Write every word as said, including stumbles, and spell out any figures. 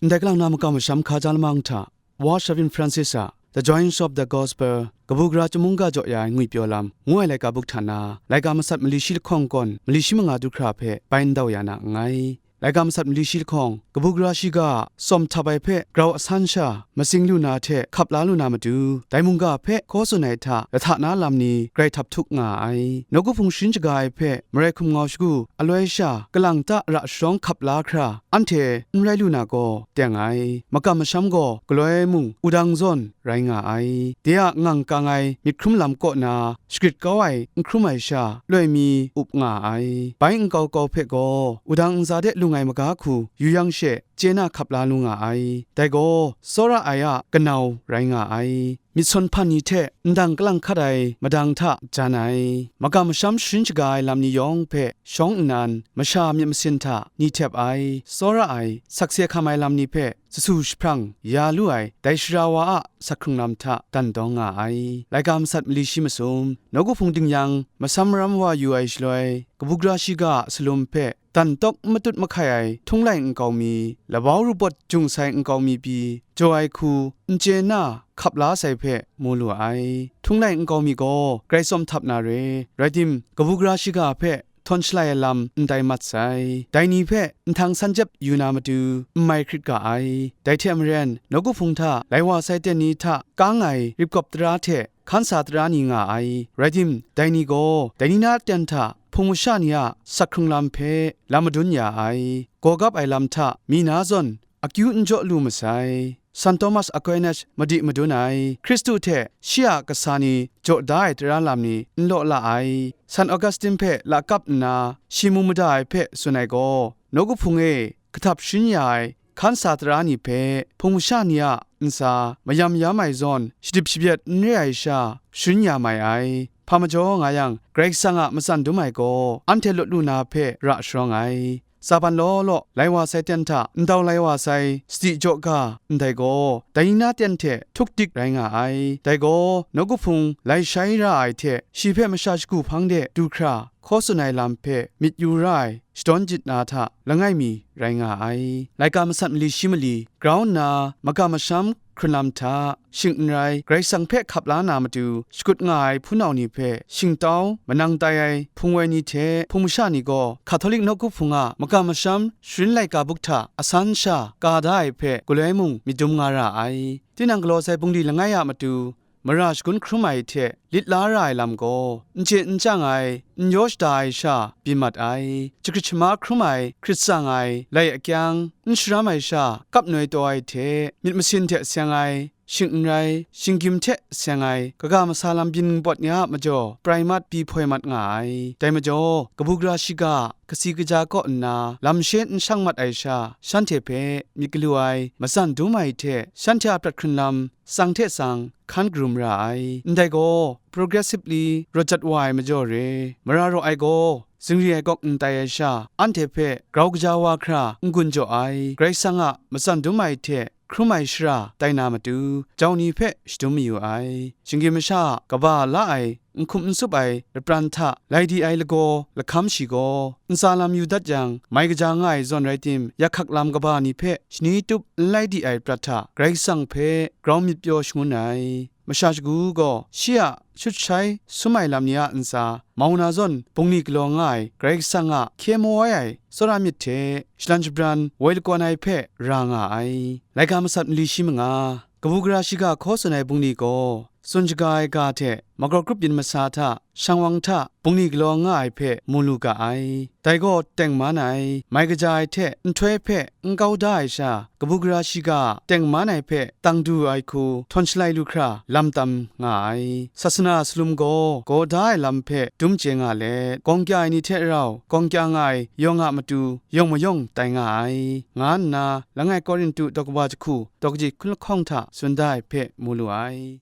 Ndai kalang na makam masham hkaja lamang hta, Wa Shavin Francis a The Joys of the Gospel, kabu gara chyum mungga jaw ya ai ngwipyaw lam, ngu ai laika buk hta na, laika masat mali shi lahkawng kawn mali shi manga du hkra hpe bai ndau ya na nngai. Laika masat mali shi lahkawng, kabu gara shiga a tsawm htap ai hpe grau asan sha matsing lu na hte hkap la lu na matu, dai mungga hpe hkaw tsun ai hta lahta na lam ni grai htap htuk nga ai. Nawku Hpung sharin shaga ai hpe marai hkum ngau shagu aloi sha kalang ta ra sharawng hkap la hkra, anhte n rai lu na gaw teng ai. Makam masham gaw galoi mung wudang zawn rai nga ai. De a ngang kang ai myit hkrum lam kaw na shagrit kau ai n hkrum ai sha loi mi up nga ai. Bai nkau kau hpe gaw wudang nza de lung ai maga hku yu yang she chye na hkap la lu nga ai. Dai gaw tsawra ai a kanau rai nga ai. Myit sawn hpan ni hte ndang kalang hkat ai madang hta jan ai. Makam masham sharin shaga ai lam ni yawng hpe shawng nnan, masha myit masin hta ni htep ai, tsawra ai, sakse hkam ai lam ni hpe sasu jahprang ya lu ai, dai sara wa a sak hkrung lam hta dan dawng nga ai. Laika masat mali shi masum, Nawku Hpung ding yang masam maram wa yu ai shaloi, kabu gara shiga a salum hpe dan tawk n matut mahkai ai htunglai nkau mi, labau rubawt jung sai nkau mi pyi, jaw ai hku n chye na hkap la sai hpe mu lu ai. Htunglai nkau mi gaw grai tsawm htap na re, rai tim, kabu gara shiga hpe htawn shalai ai lam n tai mat sai. Dai ni hpe nhtang san jep yu na matu n mai hkrit ga ai. Dai hte maren, Nawku Hpung hta lai wa sai ten ni hta kang ai ripgawp tara hte hkan sa tara ni nga ai. Rai tim, dai ni gaw dai ni na ten hta hpung masha ni a sak hkrung lam hpe lam madun ya ai. Gawgap ai lam hta mi na zawn akyu n jaw lu masai. San Thomas Aquinas madi madun ai, Hkristu hte shi a kasa ni jaw da ai tara lam ni n law la ai. San Augustine hpe lakap nna shi mu mada ai hpe tsun ai gaw, Nawku Hpung e, kahtap sharin ya ai hkan sa tara ni hpe, hpung masha ni a ntsa mayam yam ai zawn, shadip shabyen n re ai sha, sharin ya mai ai. Hpa majaw nga yang, Karai Kasang a matsan dum ai gaw, anhte lawt lu na hpe ra sharawng ai. Tsaban law law, lai wa sai ten hta ndau lai wa sai, sadi jaw ga, ndai gaw, dai ni na ten hte htuk dik rai nga ai. Dai gaw, Nawku Hpung lai shai ra ai hte, shi hpe masha shagu hpang de du hkra, hkaw tsun ai lam hpe myit yu ra ai, shadawn jit na hta langai mi rai nga ai. Laika masat mali shi mali grau nna, makam masham hkrun lam hta, shing n rai, Karai Kasang hpe hkap la na matu, shakut nga ai hpunau ni hpe, shingtau manang tai ai hpung woi ni hte hpung masha ni gaw, Hkatolik Nawku Hpung a makam masham sharin laika buk hta asan sha ka da ai hpe, galoi mung myit dum nga ra ai. Tinang galaw sai bungli langai a matu, mara shagun hkrum ai hte lit la ra ai lam gaw, n chye n chyang ai, n yaw shada ai sha byin mat ai. Shakrit shama hkrum ai, hkrit tsang ai, lai akyang, n sharam ai sha kap noi taw ai hte, myit masin hte seng ai, shing n rai, shinggyim hte seng ai, kaga masa lam byin npawt ni a majaw, prai mat pyi hpoi mat nga ai. Dai majaw, kabu gara shiga, kasi kaja kaw nna, lam she n shang mat ai sha, shanhte hpe myit galu ai, matsan dum ai hte, shanhte a prat hkrun lam, tsang hte tsang, hkan karum ra ai. Ndai gaw, progressively rawt jat wa ai majaw re, mara raw ai gaw, zingri ai kawk n tai ai sha, anhte hpe grau kaja wa hkra n-gun jaw ai, Karai Kasang a matsan dum ai hte hkrum ai shara tai na matu, jau ni hpe shadum mayu ai. Shinggyim masha a kaba la ai, n hkum n tsup ai lapran hta lai di ai lagaw lahkam shi gaw, ntsa lam yu dat yang, mai kaja nga ai zawn rai tim, yak hkak lam kaba ni hpe shani tup n lai di ai prat hta Karai Kasang hpe grau myit pyaw shangun ai. Masha shagu gaw shi a shut shai sum ai lam ni a ntsa mau na zawn, bungli galaw nga ai Karai Kasang a hkye mawai ai tsawra myit hte shalan shabran woi lakawn ai hpe ra nga ai. Laika masat mali shi manga, kabu gara shiga hkaw tsun ai bungli gaw, tsun shaga ai ga hte makau grup yin masa hta, shang wang hta, bungli galaw nga ai hpe mu lu ga ai. Dai gaw teng man ai, mai kaja ai hte nhtoi hpe n kau da ai sha, kabu gara shiga a teng man ai hpe tang du ai hku htawn shalai lu hkra lam tam nga ai. Sasana salum gaw gaw da ai lam hpe dum chye nga let, gawng kya ai ni hte rau gawng kya nga ai yawng a matu yawng mayawng tai nga ai, nga nna langai Korintu daw kaba jahku daw kaji hkun lahkawng hta tsun da ai hpe mu lu ai.